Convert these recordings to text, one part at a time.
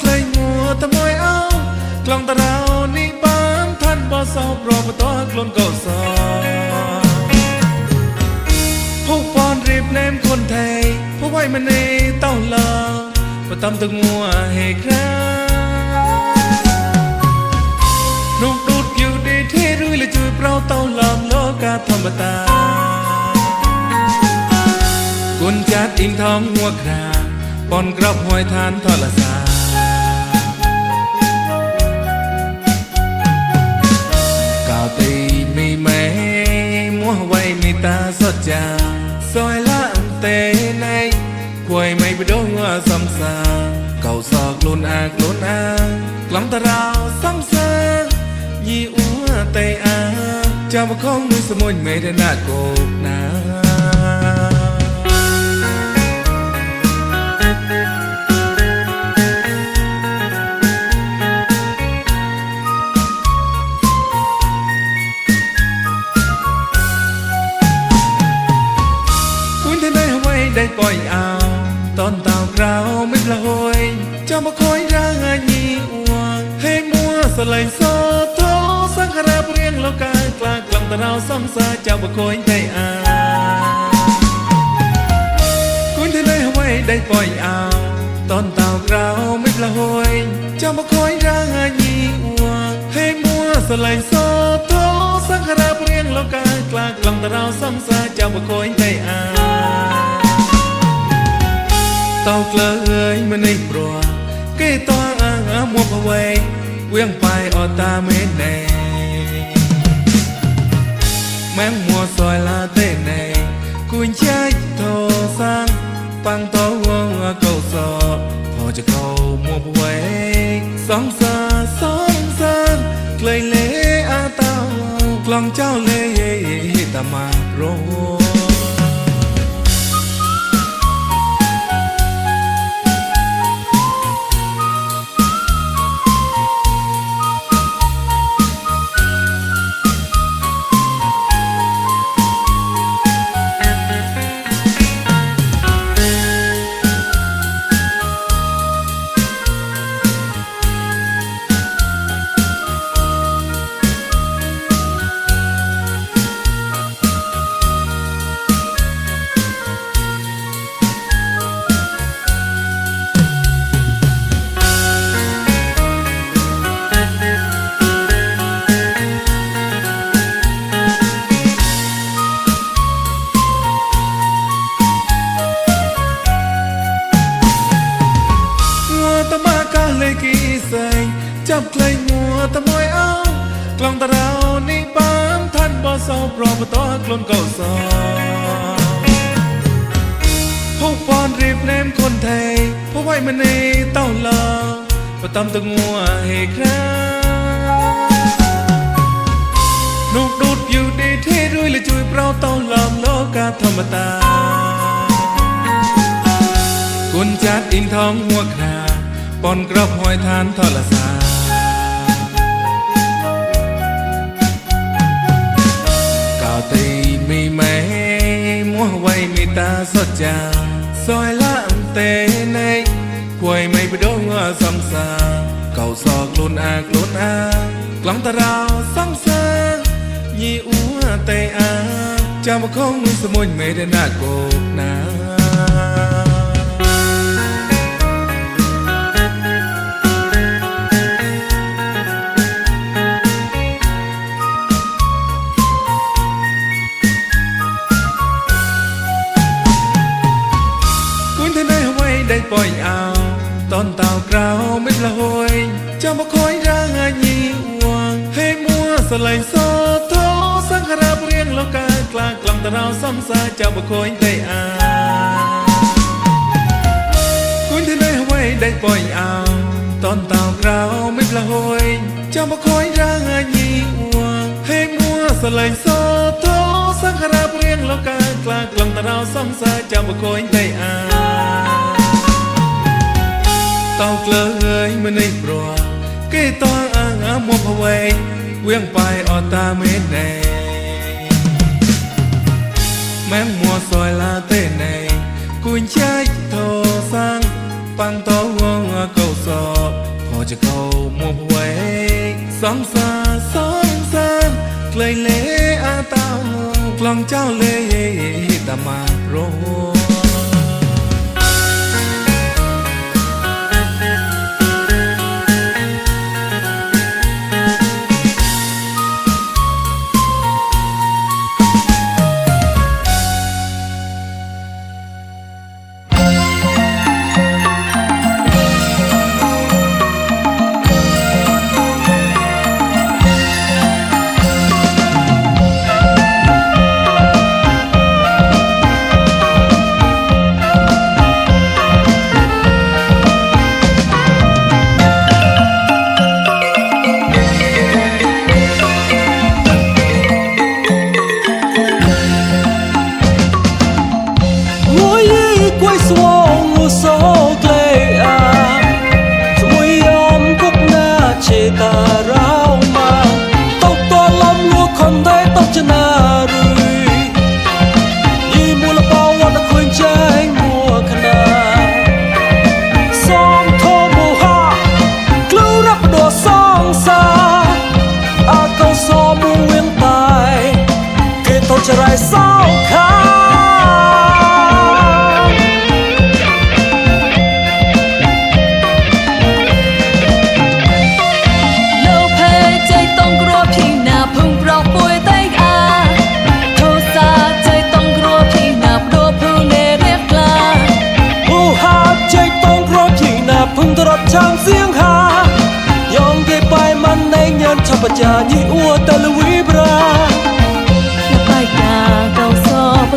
ក្លែងមួតមួយអោក្លងតារោនេះបានท่านบ่សោប្របតខ្លួនក៏សោผู้ปอนรีบแนมคนไทยผู้ไว้มันในเต้าลาบ่ตำตึกงัวเฮครานุกดูดอยู่ดีที่รุ่ยเลยจุยเปล่าเต้าลามโลกาธรรมตากุนจัดอิงทองหัวคราปอนกรอบหอยทานทอดละสากาวตีมีแม่มัวไว้มีตาสดจาซอยละเตในควยไม่ไปดูว่าซ้ำซาเก่าซอกลุนอากลุนอากลังตะราวซ้ำซายีอัวเตอาจะมาคงมือสมุนไม่ได้น่าโกกนาได้ปล่อยเอาตอนเต่ากราวไม่ปละหอยจะมาคอยร่างยีอัวให้มัวสลายโซโทสังขราเรียงโลกากลางกลางตะราวซ้ำซาจะมาคอยได้อาคุณที่ได้ไว้ได้ปล่อยเอาตอนเต่ากราวไม่ปละหอยจะมาคอยร่างยีอัวให้มัวสลายโซโทสังขราเรียงโลกากลางกลางตะราวซ้ำซาจะมาคอยได้อาเต่าเกลยมันในปลัวเกยตัวมัวพะเวเวียงไปออตาเมนเนแมงมัวซอยลาเตเนกุญใจโทสังปังโตเก่าซอพอจะเข้ามัวพะเวสองซาเกลยเลอาเต่ากลองเจ้าเลตามาโรจับใครมัวตะมอยเอากลองตะราวนี่บ้านท่านบ่เศร้าปลอบต่อกลนเก่าซอผู้ปอนรีบแนมคนไทยผู้ไว้มันในเต้าลาบ่ตำตึกงัวเฮครานุกดูดอยู่ดีที่รุ่ยเลยจุยเปล่าเต้าลามโลกาธรรมตากุนจัดอิงทองหัวคราปอนกรอบหอยทานทอดละสากาวตีมีแม่มัวไว้มีตาสดจาซอยละเตในควยไม่ไปดูว่าซ้ำซาเก่าซอกลุนอากลุนอากลองตะราวซ้ำซายีอัวเตอาจะมาคงมือสมุนไม่ได้น่าโกกนาได้ปล่อยเอาตอนเต่ากราวไม่ปละหอยจะมาคอยร่างยีอัวให้มัวสลายโซโทสังขราเรียงโลกากลางกลางตะราวซ้ำซาจะมาคอยได้อาคุณที่ได้ไว้ได้ปล่อยเอาตอนเต่ากราวไม่ปละหอยจะมาคอยร่างยีอัวให้มัวสลายโซโทสังขราเรียงโลกากลางกลางตะราวซ้ำซาจะมาคอยได้อาเต่าเกลยมันในปลัวเกยตัวมัวพะเวเวียงไปออตาเมนเนแมงมัวซอยลาเตเนกุญใจโทสังปังโตเก่าซอ สองสาไกลเลอาตากลองเจ้าเลตามาโรจะไรเศร้าค่ะโลเพใจต้องกลัวพี่นาพึ่งปลอกป่วยไตอาโทษาใจต้องกลัวพี่นาโดพึ่งเนเรียกลาผู้หาใจต้องกลัวพี่นาพึ่งตรอดช่างเสียงหายองได้ไปมันในเงินชอบประจานีอัวตะลวีบรา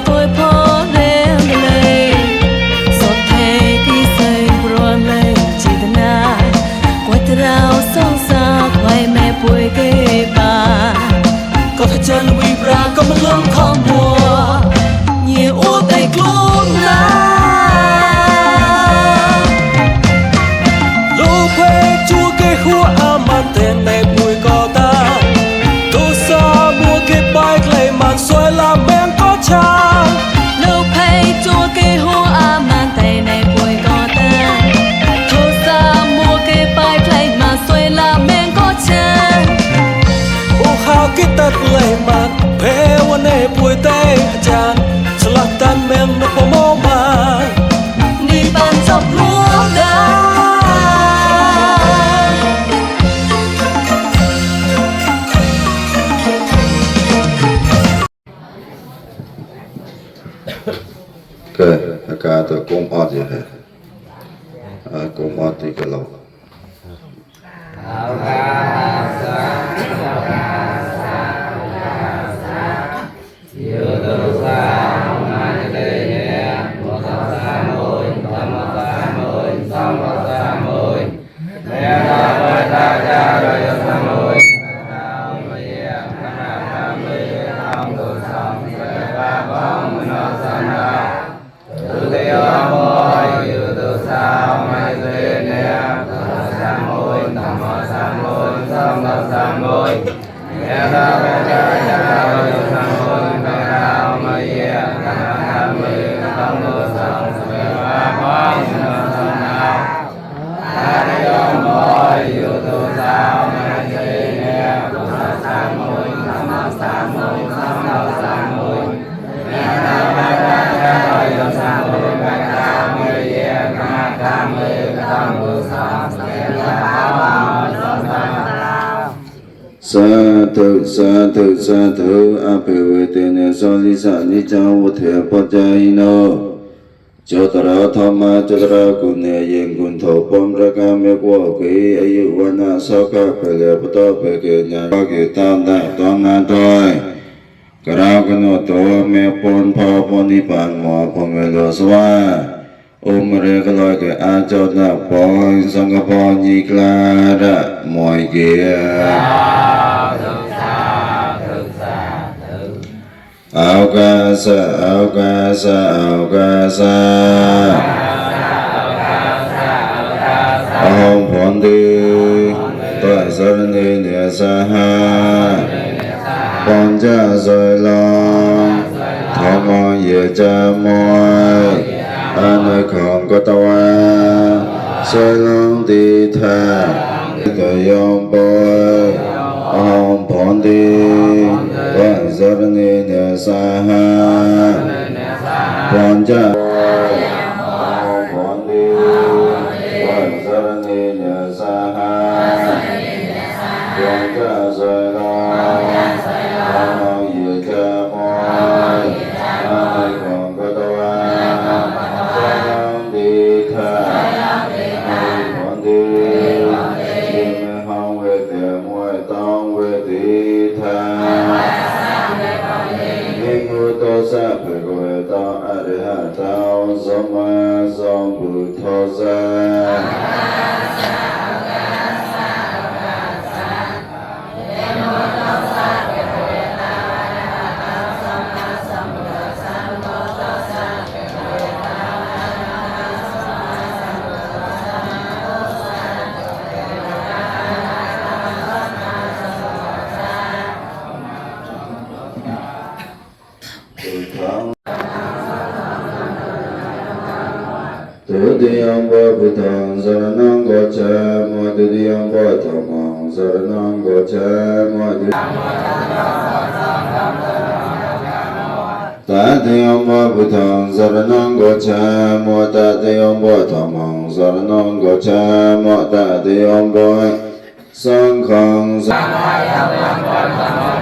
tôi phó đêm lệ giọt thề đi xây buồn lệ chỉ thân na quay từ rào sông xa quay mẹ bùi kê bà có phải chân vì ra có mất lắm không mùa nhiều ô tay luôn na lô phê chua kê khua aman tên này bùi có ta tô xa mua kê bài lấy màn xoay làm bèn có cha kita tulai mat pewane puite jan selatan mem no pomoma ni ban sop luda ke akata kompat je hai kompat ti kalau sa thu apewetene solisa nica wuthe pajayino jodara thama jodara gune yengun thopom rakame kwoke ayuwana soka pele pato peke nya pake tanda tonga toy karakano to me pon pa poni pan mo pomelo swa umre kalo ke ajona pon sangapon niklara moige Aukasa Ahom Pondi Toa Sarani Nesaha Ponja Soi Long Thoma Ye Cha Moi Anai Khong Kotawa Soi Long Di Tha Tha Yong Boi ติตัสสะระเนเนสาหะปัญจวันติตัสสะระเนเนสาหะปัญจสวยลองธรรมังเยจามอยอาคังกตวะสังติทาวันติยิมหังเวเตมวยตังเวติทานิมุตโตสัพเพโกเวตังอริหะตังสัมมาสัมพุทธัสสะตุติยมปะพุทธังสรณังกัจฉามิตุติยมปะธัมมังสรณังกัจฉามิตติยมปะพุทธังสรณังกัจฉามิตติยมปะธัมมังสรณังกัจฉามิตติยมปะสังฆังสรณังกัจฉา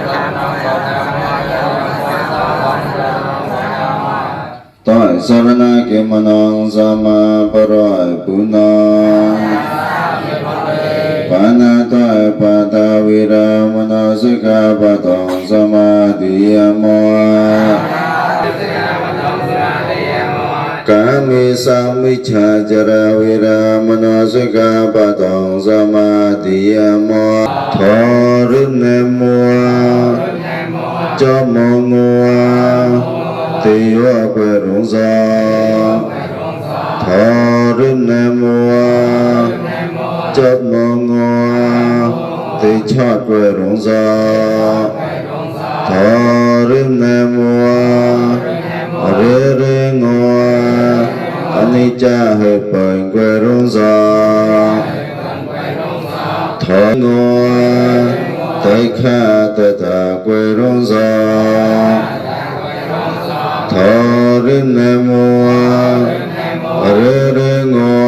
ตัสสะระนะเกมนังสัมมาปะระปุณังปานาตะปะตะวิรามณสิกขาปะทังสมาธิยามะกามิสัมมิจฉาจาราวิรามณสิกขาปะทังสมาธิยามะทอรุเนมัวจอมงัวติวะเกวรุงสาทารุเนมัวจับมงวติชาเกวรุงสาทารุเนมัวเรเรงวอนิจจาเหเปิงเกวรุงสาทางวติขาตตาเกวรุงสาทาริเนมัวเรเรงว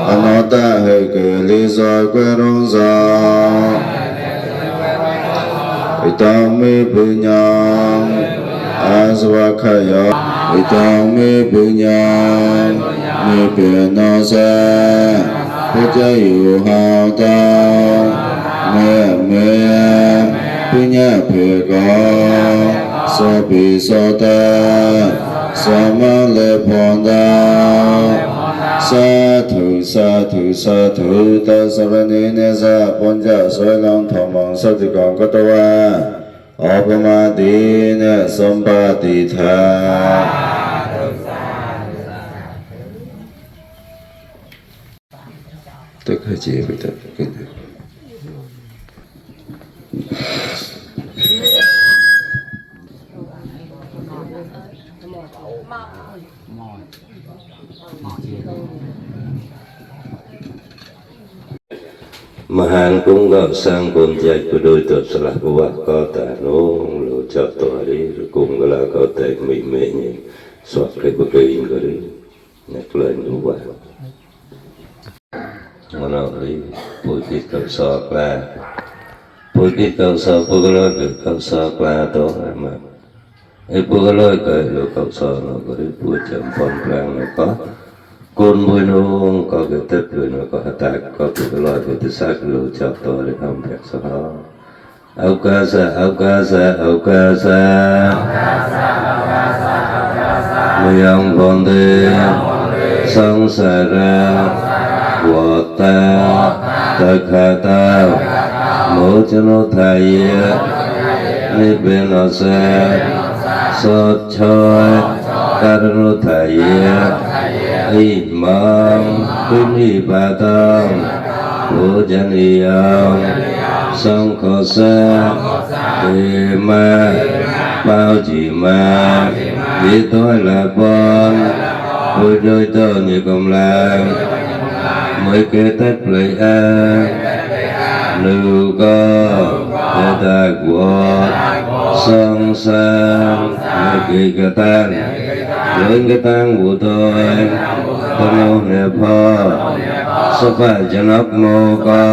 อนัตตะเหเกลิสาเกวรุงสาอิตังเมปุญญังอาสวะขยะอิตังเมปุญญังเมเปนะสะพุทธอยู่หาตังเมปุญญะเพกะสัพพิสัตตะสัมมาเลพอนตาสาธุสาธุสาธุตัสสะระเนเนสะปัญจสวยลังธรรมังสัจจิกังกตวะอัปปมาติเนสัมปติทาตะกะเจไปตะกะมหานคงก็สร้างคนใจไปโดยตัวสละกว่าก็แต่น้องเราจับตัวนี้คงก็ละก็แต่ไม่เมย์สวดใครบุกไปอินก็เลยนักเล่นรู้ว่ามันเอาเลยพูดที่เขาสอบละพูดที่เขาสอบพวกเราเขาสอบละตัวมาไอ้พวกเราก็เราเขาสอบเราก็เลยพูดจำปนกลางแล้วก็คนบุญองก็เกิดเติบโตก็หัตถ์ก็เกิดลอยไปที่สักลูจับตัวเลยทำแบบสภาพเอากาซาเอากาซาเอากาซาไม่ยังบนเดสังสาระวัฏฏะตะขาตาโมจโนทายะนิเบนะเสสดชอยการโนทายะอิมังปุณิปาตังโอจันิยังสังฆสะเตมาเปาจิมาวิโตละปอนผู้โดยต้นมีกำลังไม่เกิดตัดเลยลูกก็ ตากวดสงสารไม่กิกตังเดินกตังอุตอยตโนเนพอสภาจนักโมกา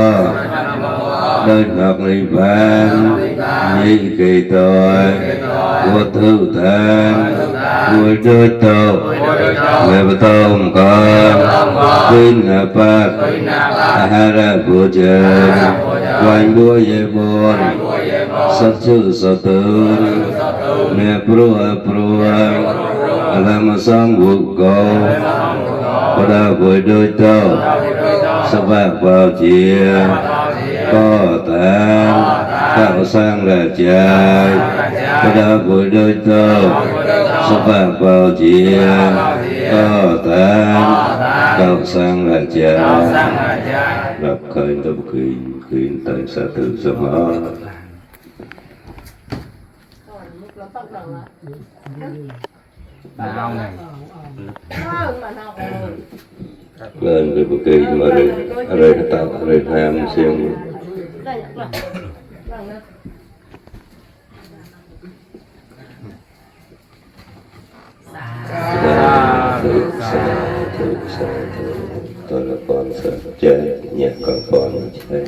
เดินหักในบ้านมีกิตอยวัตถุทางวัตถุโตเมื่อประตมกันขึ้นอาปักอาหารบูชาวันบัวเยบนสัจจุสตุนเมื่อปรัวอารามสังบุกโกปราบุยโดยโตสภาพเบาเจียก็ตามข้าวสร้างราชาปราบุยโดยโตสภาพเบาเจียก็ตามข้าวสร้างราชารับเคยตบคืนตั้งสติสมา lên cái bậc kỳ mà rồi nó tạo rồi tham xem tôi là con sợ chết nhà con chơi